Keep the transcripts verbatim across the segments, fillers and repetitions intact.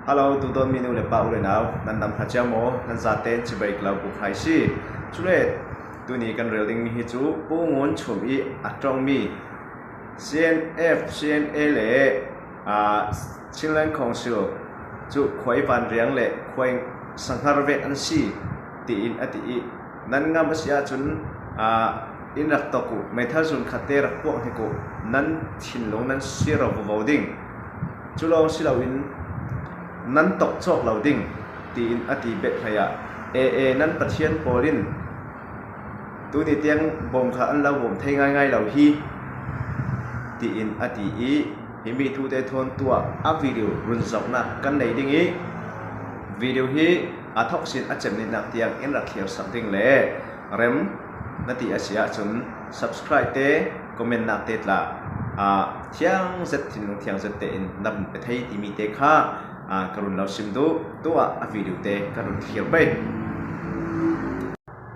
Hello, tu dawn mi nu le pa u le nau, nan dam kha cia maw? Nan zate in chibai ka lo buk hai si. Cule tuni kan rel ding mi hi cu Pu Ngun Chum i a ṭong mi C N F, C N A le, aa, Chinland Council cu khuai vanriang le khuai sanghar vek an si, tiin a ti i, nan ngam a si ahcun, aa, in rak tok u, meithal zun khatte rak puak hnik u, nan thinlung nan siar vo ding. Cu lawng si loin nan tok cawk lo ding, tiin a ti bet hlei ah, ee, ee, nan pathian pawl in tuni tiang bawm kha an lo bawm thei ngaingai lo hi, tiin a ti i, himi thute thawn tuah a video run zohnak kan nei ding i, video hi a thawk sin a cem nihnak tiang in rak thliar sak ding le rem na ti a si ahcun subscribe te, comment nak te tla, aa, thiang zet, thinlung thiang zet tein na vun pe thei timi te kha, aa, ka run lo sim duh. Tuah a video te ka run thliar pei.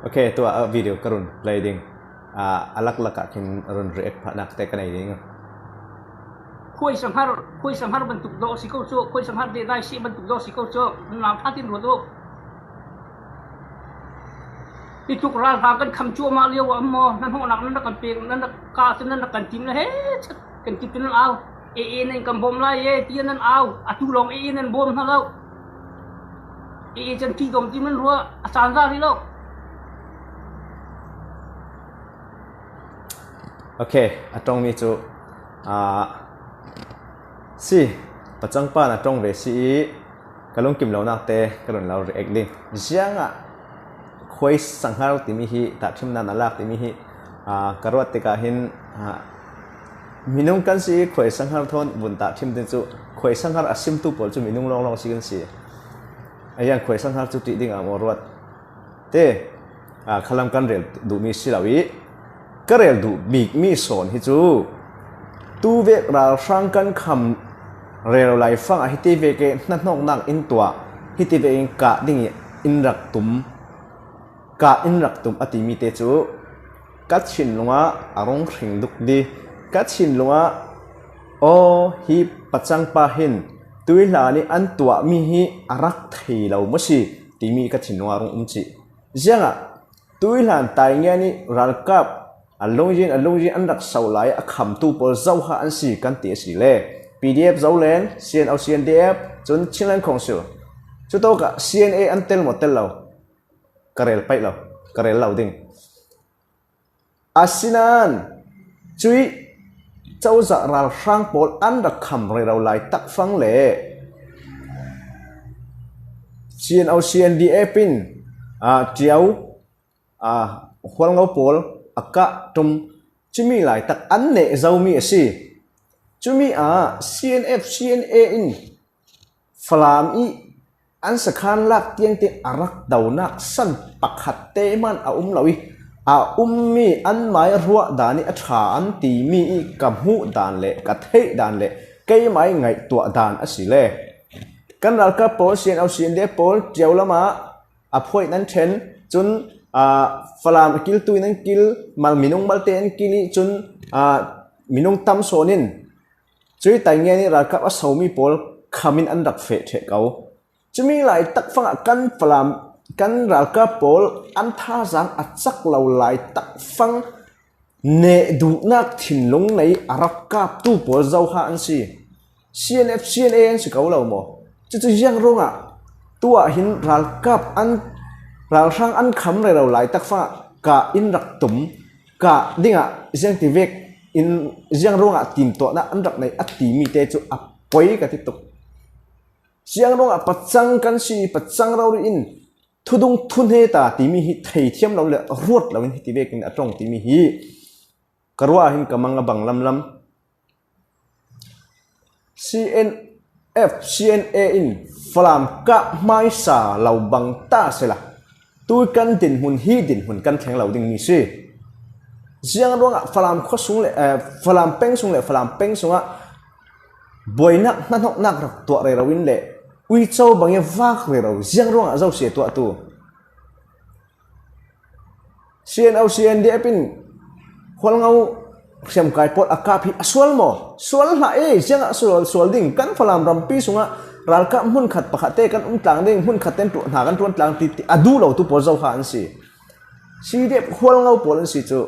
Ok, tuah a video ka run play ding. Aa, a laklak ah khin run react phahnak te ka nei ding. Khuai sanghar, khuai sanghar bantuk dawh si ko cu, khuai sanghar deh dai si bantuk dawh si ko cu, nau ṭha tin ruat u. Hi tuk ralhrang kan kham cuahmah lio ah maw, nan hawhnak nan rak kan pek, nan rak kah cun nan rak kan tim le he chat kan tim cun nan au. Ee, ee, nan kan bawm lai e, tiah nan au. Atu lawng ee, ee, nan bawm hna lo. Ee, ee, can ṭih dawm tim nan ruah, a caan za rih lo. Ok, a ṭongmi cu, aa, si, pacang pa na ṭong ve si i, ka lungkim lonak te ka run lo react ding. Ziangah khuai sanghar timi hi, tahṭhimnak na lak timi hi, aa, ka ruat tikah hin, aa, minung kan si i khuai sanghar thawn vun tahṭhim ding cu, khuai sanghar a simtu pawl cu minung lawnglawng si kan si. A ziang khuai sanghar cu ṭih ding ah maw ruat? Te, aa, khalam kan rel duhmi si lo i, ka rel duh bikmi sawn hi cu, tuvek ralhrang kan kham rero lai fang ah hiti vek i hnahnawknak in tuah, hiti vek in kah ding i in rak tum, kah in rak tum a timi te cu ka thinlung ah a rung hring duk di. Ka thinlung ah, aw, hi pacang pa hin tuihlan i an tuahmi hi a rak thei lo maw si timi ka thinlung ah a rung um cih. Ziangah tuihlan Taingian i ralkap a lungzin, a lungzin an rak so lai a khamtu pawl zoha an si kan ti a si le P D F Zoland, C N O, C N D F, cun Chinland Council, cutawkah C N A an tel maw tel lo? Ka rel paih lo, ka rel lo ding. Asinain cuih cozah ralhrang pawl an rak kham rero lai tak fang le C N O, C N D F in, aa, Ṭio, aa, Hualngo pawl a kah ṭum, cumi laitak an neh zomi a si. Cumi ah C N F, C N A in Falam i an sakhan lak tiangte a rak donak san pakhat te hman a um lo i, a ummi anmai ruah dan i a ṭha an timi i ka hmuh dan le ka theih dan le keimai ngaihtuah dan a si le kan ralkap pawl, C N O, C N D F pawl Ṭio lam ah a phuaih nan ṭhen, cun, aa, Falam a kiltu in an kil, mal minung malte an kil i cun, aa, minung tam sawn in cuih Taingian i ralkap a somi pawl kham in an rak feh ṭheh ko. Cumi laitak fangah kan Falam, kan ralkap pawl an thazaang a cak lo laitak fang neh duhnak thinlung nei a rak kaptu pawl zoha an si. C N F, C N A an si ko lo maw? Cucu ziang ruangah tuah hin ralkap an, ralhrang an kham rero laitak fangah kah in rak tum, kah dingah ziang ti vek in ziang ruangah timtuahnak an rak nei a timi te cu a poi ka ti tuk. Ziang ruangah pacang kan si, pacang rori in thudung thuhne ta timi hi theithiam lo le ruat lo in hiti vekin a ṭong timi hi ka ruah hin ka mang a bang lamlam. C N F, C N A in Falam kah hmaisa lo bang ta sela, tu kan dinhmun hi dinhmun kan thleng lo dingmi si. Ziang ruangah Falam khuasung le, eh, Falam peng sung le Falam peng sungah buainak hnahnawknak rak tuah rero in le uico bang i vak rero ziang ruangah zo si a tuah tu? C N O, C N D F in Hualngo hriamkai pawl a kap hi a sual maw? Sual hlah e, ziangah sual, sual ding? Kan Falam rampi sungah Ralkap hmun khat pakhat te kan um tlang ding, hmun khat ten hna kan tuan tlang ti, ti a duh lo tu pawl zo kha an si. C D F Hualngo pawl an si cu.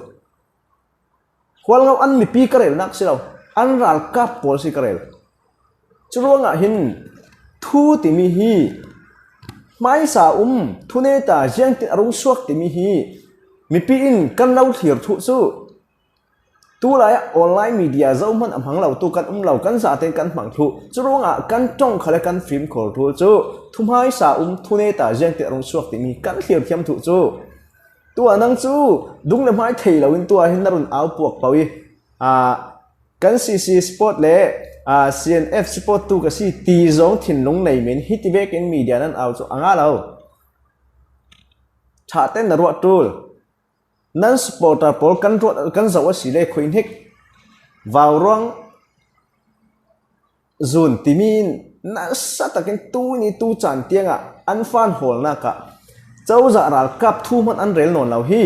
Hualngo an mipi ka relnak si lo, an ralkap pawl si ka rel. Curuangah hin thu timi hi hmaisa um, thuneta ziangtin a rung suak timi hi mipi in kan lo thlir thuh cu. Tulai ah online media zohman a hmang lo tu kan um lo, kan zaten kan hmang thluh. Curuangah kan ṭong khal le kan fimkhur thu cu thuhmaisa um, thuneta ziangtin a rung suak timi kan thlir thiam thuh cu. Tuah nang cu dung le hmai thei loin tuah hin na run au puak paoh i, aa, kan C C sport le, aa, C N F sport tu ka si ti zong thinlung nei men hiti vekin media nan au cu a ngah lo. Ṭhahte na ruah ṭul. Nan supporter pawl kan ruat, kan zoh a si le khuihnik vau ruang zun timi in nasa takin tuni tu caan tiangah an fan hawlnak ah cozah ralkap thu hman an rel nawn lo hi.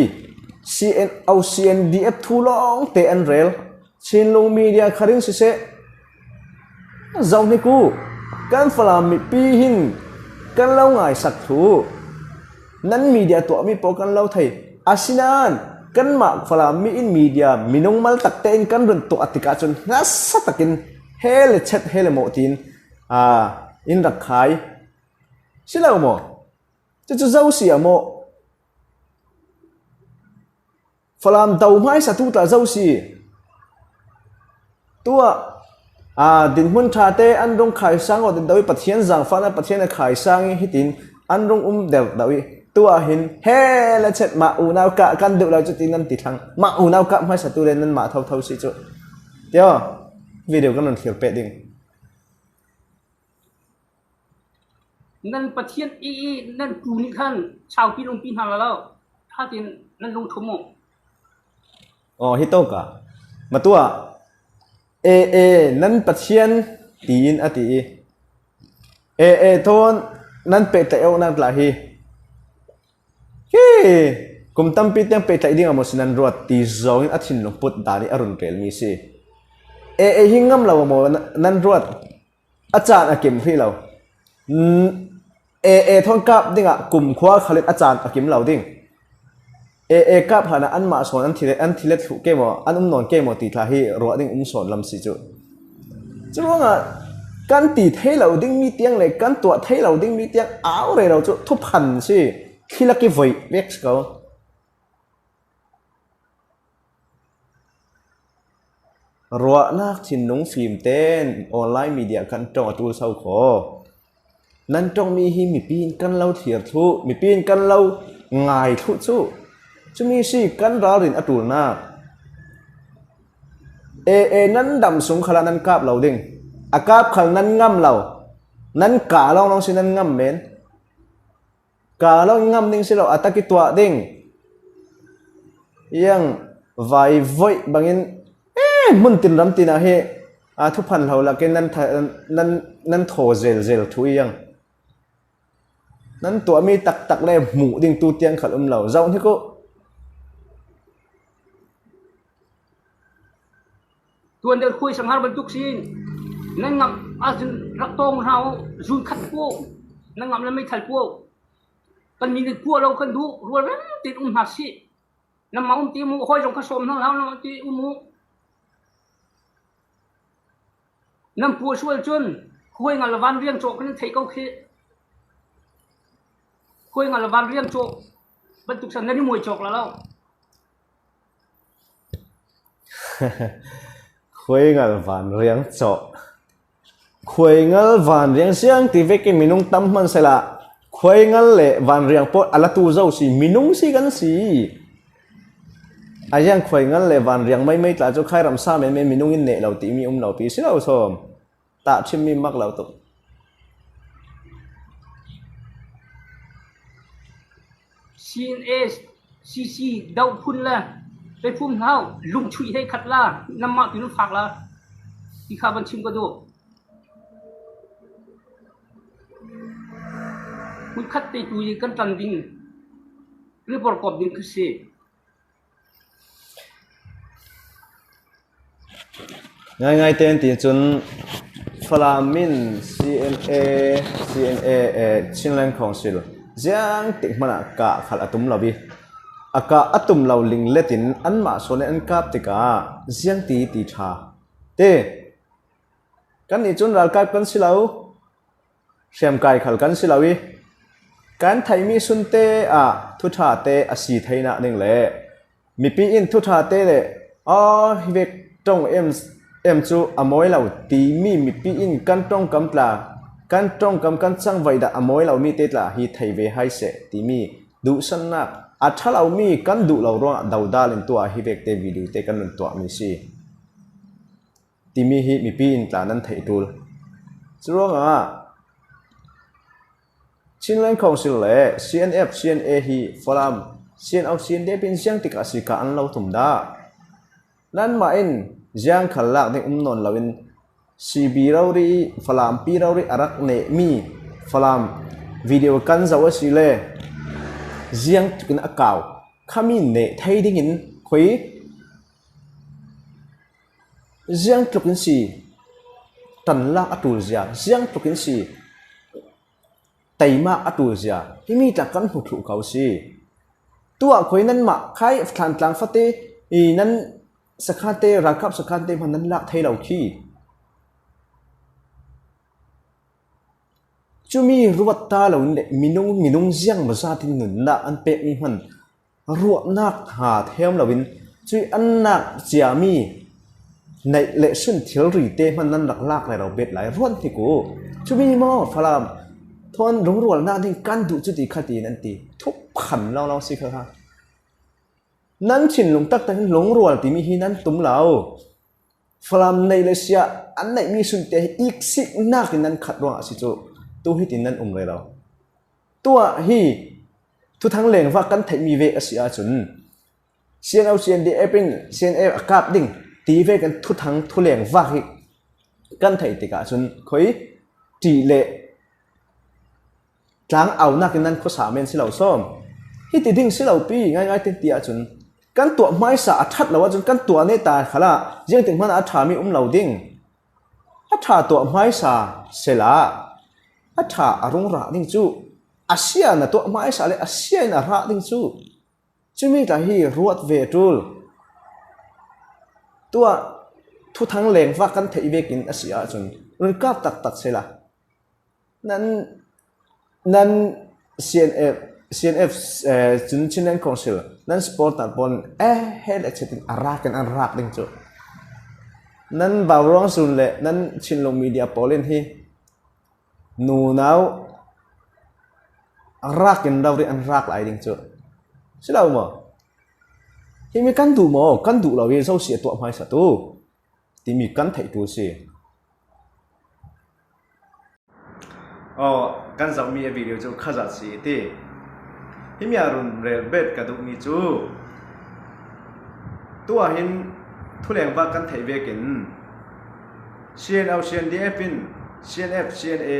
C N O, C N D F thu lawngte an rel. Chinlung media kharin siseh, zoh hnik u, kan Falam mipi hin kan lo ngaisak thluh. Nan media tuahmi pawl kan lo thei. Asinain kanmah Falam mi in media minung mal takte in kan run tuah tikah cun nasa takin he le chet, he le mawh tiin, aa, in rak khai. Si lo maw? Cucu zo si a maw? Falam do hmaisa tu tla zo si. Tuah, aa, dinhmun ṭhate an rung khaisang aw deuh i Pathian zaangfahnak Pathian a khaisang i hitin an rung um deuh deuh i tuah hin he le chet mah unau kah kan duh lo cu ti nan ti thlang. Mah unau kah hmaisa tu le nanmah thotho si cu. Tio, video kan run thlir peh ding. Nan Pathian i, i nan tu nih khan chaupi lungpi hna la lo. Ṭhatin nan lungthum u. Aw, hi tawk a. Matuah, e, e, nan Pathian tiin a ti i. E, e, thawn nan pehtlaih awknak tla hi. Hi, kum tampi tiang pehtlaih ding a maw si nan ruat ti zongin a thinlung put dan i a run relmi si. E, e, hi ngam lo a maw nan ruat. A caan a kim hrih lo. N-, e, e thawn kap dingah kum khua khalin a caan a kim lo ding. E, e kap hlanah anmah sawn an thilet, an thilet thluh ke maw, an um nawn ke maw ti tla hi ruah ding um sawn lam si cu. Curuangah kan ti thei lo dingmi tiang le kan tuah thei lo dingmi tiang au rero cu thuphan si. Thli lak i voih vek si ko. Ruahnak thinlung fim tein online media kan ṭong a ṭul so kho. Nan ṭongmi hi mipi in kan lo thlir thluh, mipi in kan lo ngai thluh cu. Cumi si kan ralrin a ṭulnak. E, e, nan dam sung khalah nan kap lo ding. A kap khal nan ngam lo. Nan ka lawnglawng si nan ngam men. Ka lo ngam ding si lo, a tak i tuah ding. Iang vai voih bangin, eh, hmun tin ram tin ah hi, a, thuphan hlo lakin nan tha-, nan, nan thaw zelzel thu iang. Nan tuahmi taktak le hmuh ding tu tiang khal um lo. Zoh hnik u. Tuan deuh khuai sanghar bantuk sin. Nan ngam a zun rak tawng hna u, zun khat puau. Nan ngam nan meithal puau. Kan minit puau lo kan duh, rual rem tin um hna sih. Nan mah um ti mu, hawi zong kha sawm hna hlau nan ti um u. Nan puau sual cun, khuai ngal van riang cawk kan thei ko khi. Khuai ngal van riang cawk, bantuk san nan i muai cawk la lo. Khuai ngal van riang cawh. Khuai ngal van riang siang ti vekin minung tam hman sehla, khuai ngal le van riang pawh a latu zo si, minung si kan si. A ziang khuai ngal le van riang maimai tla cu khai ram sa menmen minung in neh lo timi um lo pi si lo sawm. Tahṭhimmi mak lo tuk. C N A, C C, doh phun le, pei phum hlau, lungchuih hei khat la, nanmah tu nan fak la, ti kha van chim ka duh. Hmun khat te tu i kan ṭan ding, report kawp ding ka si. Ngaingai tein ti cun Falam in C N A, C N A, eh, Chinland Council ziang tik hmanah kah khal a tum lo i, a kah a tum lo lingletin anmah sualin an kap tikah ziang ti ti ṭha. Te, kannih cun ralkap kan si lo, hriamkai khal kan si lo i, kan theihmi sunte ah thuṭhate a si theinak ding le mipi in thuṭhate le aw, hi vek ṭong em, em cu a mawi lo timi mipi in kan ṭongkam tla, kan ṭongkam kan cangvaih dah a mawi lomi te tla hi thei ve hai seh timi duhsannak a ṭha lomi kan duh lo ruangah dodal in tuah hi vekte video te kan run tuahmi si timi hi mipi in tla nan theih ṭul. Curuangah Chinland Council le C N F, C N A hi Falam, C N O, C N D F in ziang tikah si kah an lo tum dah? Nanmah in ziang khal lak ding um nawn loin C B rori, Falampi rori a rak nehmi Falam video kan zoh a si le ziang tlukin a kau khami neh thei dingin khui ziang tlukin si tanlak a ṭul zia, ziang tlukin si teimak a ṭul zia, himi tla kan hmu thluh ko si. Tuah khui nanmah khai Thlantlang fate i nan sakhate, ralkap sakhate hman nan lak thei lo khi. Cumi ruat ta loin le minung, minung ziang maw zat in nunnak an pekmi hman ruahnak hna thiam loin cui an nak ciami naih le sun thilri te hman nan rak lak rero bet lai ruat hnik u. Cumi maw Falam thawn rungrualnak ding kan duh cuti kha tiin an ti. Thuk phan lo lo si kha kha. Nan thinlung taktak in lungrual timi hi nan tum lo. Falam neih le sia an neihmi sunte hi iksiknak in nan khat ruangah a si cu tu hitin nan um rero. Tuah hi thuthang lengvak kan theihmi vek a si ahcun C N O, C N D F in C N A a kap ding ti vekin thuthang thulengvak hi kan theih tikah cun khui ṭih le tlang aunak in nan khuasa men si lo sawm. Hiti ding si lo pi ngaingai te ti ahcun kan tuah hmaisa a ṭhat lo ahcun kan tuah neta khalah ziangtik hmanh a ṭhami um lo ding. A ṭha tuah hmaisa sela a ṭha a rung rah ding cu a sia na tuah hmaisa le a sia in a rah ding cu cumi tla hi ruat ve a ṭul. Tuah thuthang lengvak kan theih vekin a si ahcun run kap taktak sela nan, nan C N F, C N F, eh, cun Chinland Council nan supporter pawl in eh he le chetin a rak in an rak ding cu nan bauruang sun le nan Chinlung media pawl in hi nunau rak in rori an rak lai ding cu si lo maw? Himi kan duh maw? Kan duh lo i zo si a tuah hmaisa tu timi kan theih ṭul si. Aw, kan zohmi a video cu khazat si i ti. Himi a run rel bet ka duhmi cu tuah hin thulengvak kan theih vekin C N O, C N D F in C N F, C N A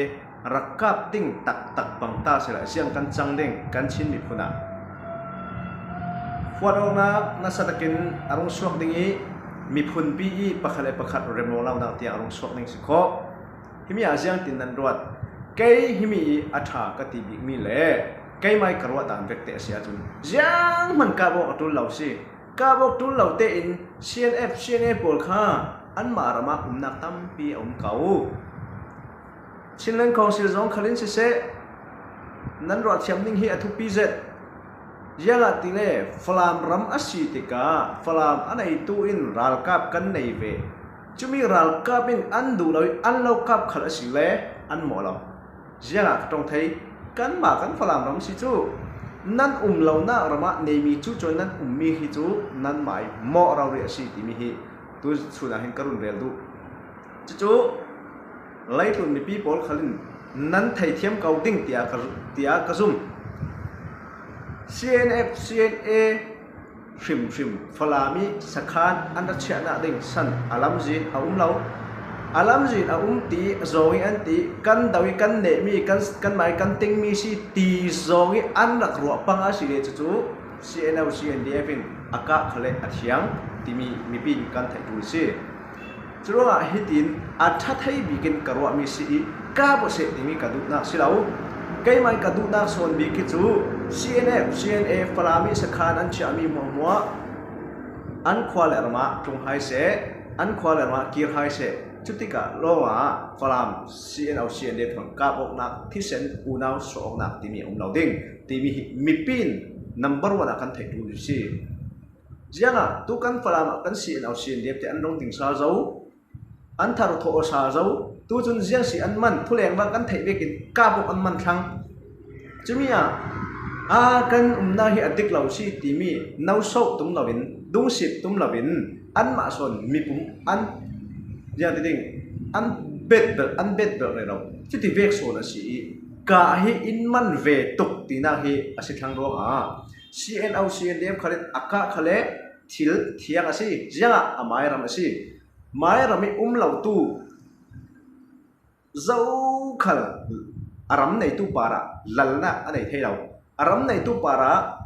rak kap ding taktak bang ta sehla ziang kan cang ding kan Chin miphun ah huat awknak nasa takin a rung suak ding i miphunpi i pakhat le pakhat rem lo lo dang tiang a rung suak ding si khawh. Himi ah ziangtin nan ruat? Kei himi i a ṭha ka ti bikmi le keimai ka ruah dan vekte a si ahcun zianghman kap awk a ṭul lo si. Kap awk ṭul lo tein C N F, C N A pawl kha anmah ram ah umnak tampi a um ko. Chinland Council zong khalin siseh, nan ruah thiam ding hi a thupi zet. Ziangahtile Falam ram a si tikah Falam a neitu in ralkap kan nei ve. Cumi ralkap in an duh lo i an lo kap khal a si le an mawh lo. Ziangah ka ṭong thei, kanmah kan Falam ram si cu nan um lonak ram ah neimi cu cuan nan ummi hi cu nanmah i mawh rori a si timi hi tu chun ah hin ka run rel duh. Cucu leitlun mipi pawl khal in nan theithiam ko ding tiah ka, tiah ka zum. C N F, C N A hrimhrim Falam i sakhan an ra chiahnak ding san a lamzin a um lo. A lamzin a um ti zong i an ti, kan do i kan nehmi, kan, kanmai kan tingmi si ti zong i an rak ruah pang a si le cucu C N O, C N D F in a kah khal le a thiang timi mipi in kan theih ṭul si. Curuangah hitin a ṭha thei bikin ka ruahmi si i kap aw seh timi ka duhnak si lo. Keimah in ka duhnak sawn bik hi cu C N F, C N A, Falam i sakhan an chiahmi hmuahhmuah an khua le ram ah tlung hai seh, an khua le ram ah kir hai seh. Cutikah lawngah Falam C N O, C N D F thawn kap awknak thisen unau suah awknak timi a um lo ding timi hi mipi in number one ah kan theih ṭul si. Ziangah tu kan Falam ah kan C N O, C N D F te an rung dingsa zo, an thar thawh sa zo. Tu cun ziang si an man, thuleng bak kan theih vekin kap awk an man thlang. Cumi ah a kan umnak hi a dik lo si timi no so tum loin, dungsip tum loin, anmah sawn mipum an ziang ti ding, an bet belh, an bet belh rero. Cuti vek sawn a si i, kah hi in man ve tuk tinak hi a si thlang ruangah C N O, C N D F khalin a kah khal le thil thiang a si. Ziangah a mairam a si. Mairam i um lo tu zokhal a ram neitu parah lalnak a nei thei lo. A ram neitu parah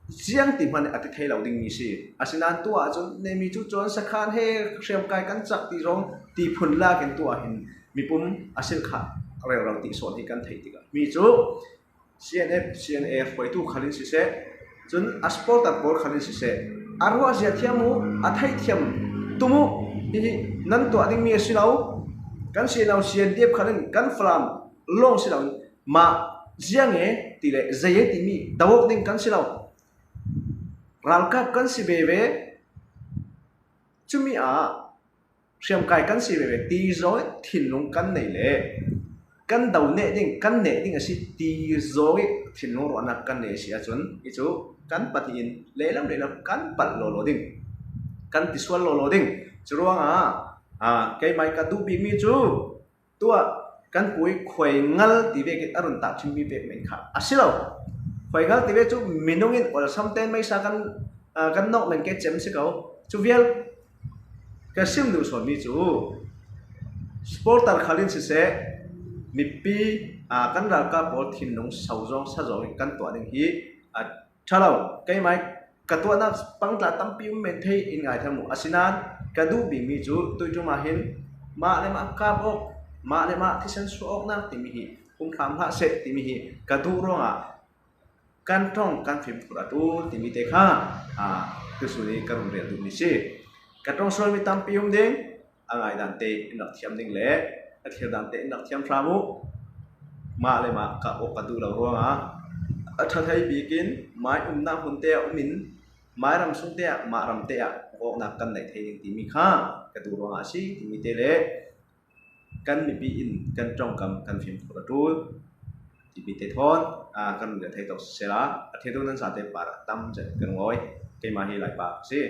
ziang ti hmanh a ti thei lo dingmi si. Asinain tu ahcun neimi cu cawn sakhan he hriamkai kan cak ti zong ti phun lakin tu ah hin mipum a silh kha rero ti sawn hi kan theih tikah mi cu C N F, C N A hruaitu khal in siseh, cun a supporter pawl khal in siseh, a ruahzia thiam uh, a theihthiam tum uh, hihi nan tuah dingmi a si lo. Kan C N O, C N D F khal in kan Falam lawng si lo, mah ziang e ti le zei e timi do awk ding kan si lo. Ralkap kan si veve, cumi ah hriamkai kan si veve ti zaw i thinlung kan nei le kan do neh ding, kan neh ding a si ti zaw i thinlung ruahnak kan nei a si ahcun, hi cu kan pahnih in lehlam lehlam kan palh lawlaw ding, kan tisual lawlaw ding. Curuangah, aa, keimah i ka duh bikmi cu tuah kan pu i khuaingal ti vekin a run tah ṭhimmi pek men kha a si lo. Khuaingal ti ve cu minung in awlsam tein meisa kan, aa, kan nawk men ke cem si ko. Cu vial ka sim duh sawnmi cu supporter khal in siseh, mipi, aa, kan ralkap pawl thinlung so zong sa zong in kan tuah ding hi a ṭha lo. Keimah i ka tuahnak pangtla tampi um men thei in ngaithiam uh. Asinain ka duh bikmi cu tuiṭum ah hin mah le mah kap awk, mah le mah thisen suah awknak timi hi um hram hlah seh timi hi ka duh ruangah kan ṭong kan fimkhur a ṭul timi te kha, aa, tusun i ka run rel duhmi si. Ka ṭong sualmi tampi um ding, a ngaidan te in rak thiam ding le a thirdan te in rak thiam hram uh. Mah le mah kap awk ka duh lo ruangah a ṭha thei bikin mai umnak hmun te ah um in mai ram sung te ah, mah ram te ah awknak kan neih thei ding timi kha ka duh ruangah a si timi te le kan mipi in kan ṭongkam kan fimkhur a ṭul timi te thawn, aa, kan run rel thei tawk siseh la, a thirtu nan zate parah tam zet kan ngawi. Keimah hi Laipa a si.